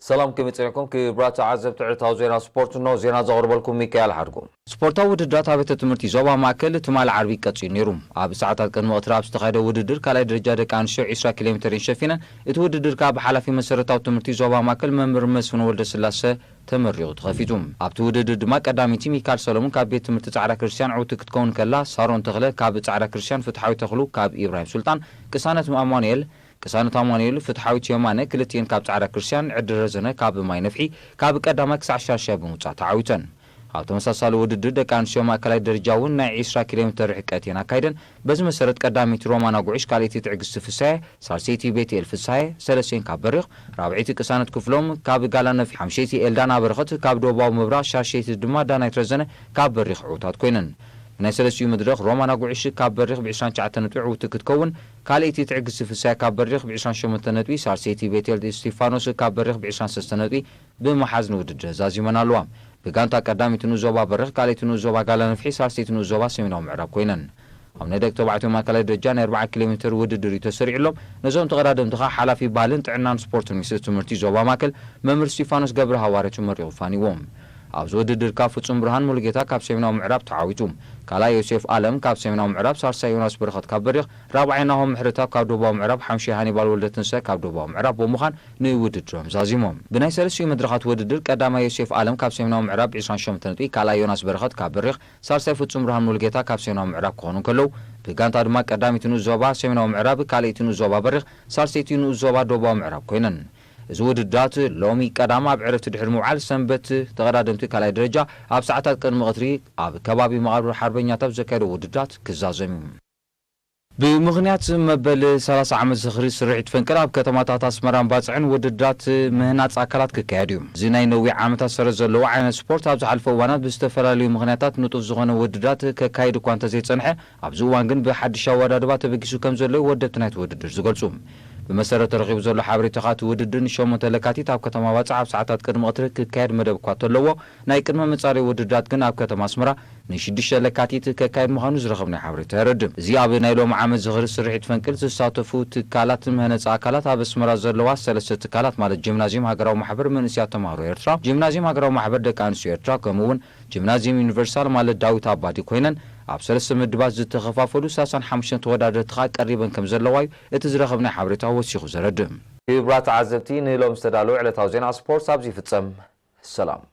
ሰላም፣ ከመይ ጸኒሕኩም ክቡራት ተዓዘብቲ ዕለታዊ ዜና ስፖርት? እነሆ ዜና ዘቕርበልኩም ሚካኤል ሓድጉ። ስፖርታዊ ውድድራት ኣብያተ ትምህርቲ ዞባ ማእከል ትማሊ ዓርቢ ቀጺሉ ነይሩ። ኣብ ሰዓታት ቅድሚ ቀትሪ ኣብ ዝተኻየደ ውድድር ካልኣይ ደረጃ ደቂ ኣንስትዮ ዒስራ ኪሎ ሜተር ሸፊነን፣ እቲ ውድድር ከኣ ብሓላፊ መሰረታዊ ትምህርቲ ዞባ ማእከል መምህር መስፍን ወልደስላሰ ተመሪቑ ተኸፊቱ። ኣብቲ ውድድር ድማ ቀዳመይቲ ሚካል ሰሎሙን ካብ ቤት ትምህርቲ ጻዕዳ ክርስቲያን ዕውቲ ክትከውን ከላ፣ ሳሮን ተኽለ ካብ ጻዕዳ ክርስቲያን፣ ፍትሓዊ ተኽሉ ካብ ኢብራሂም ሱልጣን፣ ቅሳነት ኣማኑኤል ቅሳነት ኣማኑኤል፣ ፍትሓዊት የማነ ክልቲኤን ካብ ጻዕዳ ክርስቲያን፣ ዕድል ረዘነ ካብ ማይ ነፍሒ ካብ ቀዳማይ ክሳዕ ሻሻይ ብምውጻእ ተዓዊተን። ኣብ ተመሳሳሊ ውድድር ደቂ ኣንስትዮ ማእከላይ ደረጃ እውን ናይ ዒስራ ኪሎ ሜተር ርሕቀት እየን ኣካይደን። በዚ መሰረት ቀዳመይቲ ሮማና ጉዕሽ፣ ካልኣይቲ ትዕግስቲ ፍሳየ፣ ሳልሰይቲ ቤትኤል ፍሳየ፣ ሰለስተይን ካብ በሪኽ፣ ራብዐይቲ ቅሳነት ክፍሎም ካብ ጋላ ነፍሒ፣ ሓምሸይቲ ኤልዳና በረኸት ካብ ደቡባዊ ምብራቕ፣ ሻሸይቲ ድማ ዳናይት ረዘነ ካብ በሪኽ ዕዉታት ኮይነን። ብናይ ሰለስቲኡ መድረኽ ሮማና ጉዕሽ ካብ በሪኽ ብ ዒስራን ትሽዓተን ነጥቢ ዕውቲ ክትከውን፣ ካልኣይቲ ትዕግስቲ ፍሳየ ካብ በሪኽ ብ ዒስራን ሸሞንተን ነጥቢ፣ ሳልሰይቲ ቤትኤል እስቲፋኖስ ካብ በሪኽ ብ ዒስራን ሰለስተን ነጥቢ ብምሓዝ ንውድድር ዛዚመን ኣለዋ። ብጋንታ ቀዳመይቲ ንኡስ ዞባ በሪኽ፣ ካልኣይቲ ንኡስ ዞባ ጋላ ነፍሒ፣ ሳልሰይቲ ንኡስ ዞባ ሰሜናዊ ምዕራብ ኮይነን። ኣብ ናይ ደቂ ተባዕትዮ ማእከላይ ደረጃ ናይ ኣርብዓ ኪሎ ሜተር ውድድር እዩ ተሰሪዑሎም። ነዞም ተቐዳደምቲ ኸኣ ሓላፊ ባህልን ጥዕናን ስፖርትን ሚኒስትሪ ትምህርቲ ዞባ ማእከል መምህር እስቲፋኖስ ገብረ ሃዋርያት መሪቑ ፋኒዎም። ኣብዚ ውድድር ካብ ፍጹም ብርሃን ሙሉጌታ ካብ ሰሜናዊ ምዕራብ ተዓዊቱ። ካልኣይ ዮሴፍ ኣለም ካብ ሰሜናዊ ምዕራብ፣ ሳልሳይ ዮናስ በረኸት ካብ በሪኽ፣ ራብዓይ ናሆም ምሕረተኣብ ካብ ደቡባዊ ምዕራብ፣ ሓምሻይ ሃኒባል ወልደትንሳኤ ካብ ደቡባዊ ምዕራብ ብምዃን ንውድድሮም ዛዚሞም። ብናይ ሰለስቲኡ መድረኻት ውድድር ቀዳማይ ዮሴፍ ኣለም ካብ ሰሜናዊ ምዕራብ ብ ዒስራን ሸሞንተን ነጥቢ፣ ካልኣይ ዮናስ በረኸት ካብ በሪኽ፣ ሳልሳይ ፍጹም ብርሃን ሙሉጌታ ካብ ሰሜናዊ ምዕራብ ክኾኑ እንከለዉ፣ ብጋንታ ድማ ቀዳሚት ንኡስ ዞባ ሰሜናዊ ምዕራብ፣ ካልኣይቲ ንኡስ ዞባ በሪኽ፣ ሳልሰይቲ ንኡስ ዞባ ደቡባዊ ምዕራብ ኮይነን። እዚ ውድድራት ሎሚ ቀዳም ኣብ ዕረፍቲ ድሕሪ ምውዓል፣ ሰንበት ተቐዳደምቲ ካልኣይ ደረጃ ኣብ ሰዓታት ቅድሚ ቀትሪ ኣብ ከባቢ መቓብር ሓርበኛታት ኣብ ዘካየዶ ውድድራት ክዛዘም እዩ። ብምኽንያት መበል ሰላሳ ዓመት ዝኽሪ ስርሒት ፈንቅል ኣብ ከተማታት ኣስመራን ባጽዕን ውድድራት ምህናጽ ኣካላት ክካየድ እዩ። እዚ ናይ ነዊሕ ዓመታት ሰረት ዘለዎ ዓይነት ስፖርት ኣብ ዝሓለፈ እዋናት ብዝተፈላለዩ ምኽንያታት ንጡፍ ዝኾነ ውድድራት ከካይድ እኳ እንተዘይጸንሐ፣ ኣብዚ እዋን ግን ብሓድሽ ኣወዳድባ ተበጊሱ ከም ዘሎ እዩ ወደብቲ ናይቲ ውድድር ዝገልጹ። ብመሰረት ተረኺቡ ዘሎ ሓበሬታ፣ እቲ ውድድር ንሸሞንተ ለካቲት ኣብ ከተማ ባጽዕ ኣብ ሰዓታት ቅድሚ ቀትሪ ክካየድ መደብ እኳ እንተለዎ፣ ናይ ቅድመ መጻረዪ ውድድራት ግን ኣብ ከተማ ኣስመራ ንሽዱሽተ ለካቲት ከካየድ ምዃኑ ዝረኸብናዮ ሓበሬታ የረድእ። እዚ ኣብ ናይ ሎሚ ዓመት ዝኽሪ ስርሒት ፈንቅል ዝሳተፉ ትካላት ምህነጻ ኣካላት ኣብ ኣስመራ ዘለዋ ሰለስተ ትካላት፣ ማለት ጂምናዝየም ሃገራዊ ማሕበር መንእሰያት ተማሃሮ ኤርትራ፣ ጂምናዝየም ሃገራዊ ማሕበር ደቂ ኣንስትዮ ኤርትራ፣ ከምኡ እውን ጂምናዝየም ዩኒቨርሳል ማለት ዳዊት ኣባዲ ኮይነን፣ ኣብ ሰለስተ ምድባት ዝተኸፋፈሉ ሰላሳን ሓሙሽተን ተወዳደርቲ ኸኣ ቀሪበን ከም ዘለዋ እዩ እቲ ዝረኸብናዮ ሓበሬታ ወሲኹ ዘረድእ። ክቡራት ተዓዘብቲ፣ ንሎም ዝተዳለወ ዕለታዊ ዜና ስፖርት ኣብዚ ይፍጸም። ሰላም።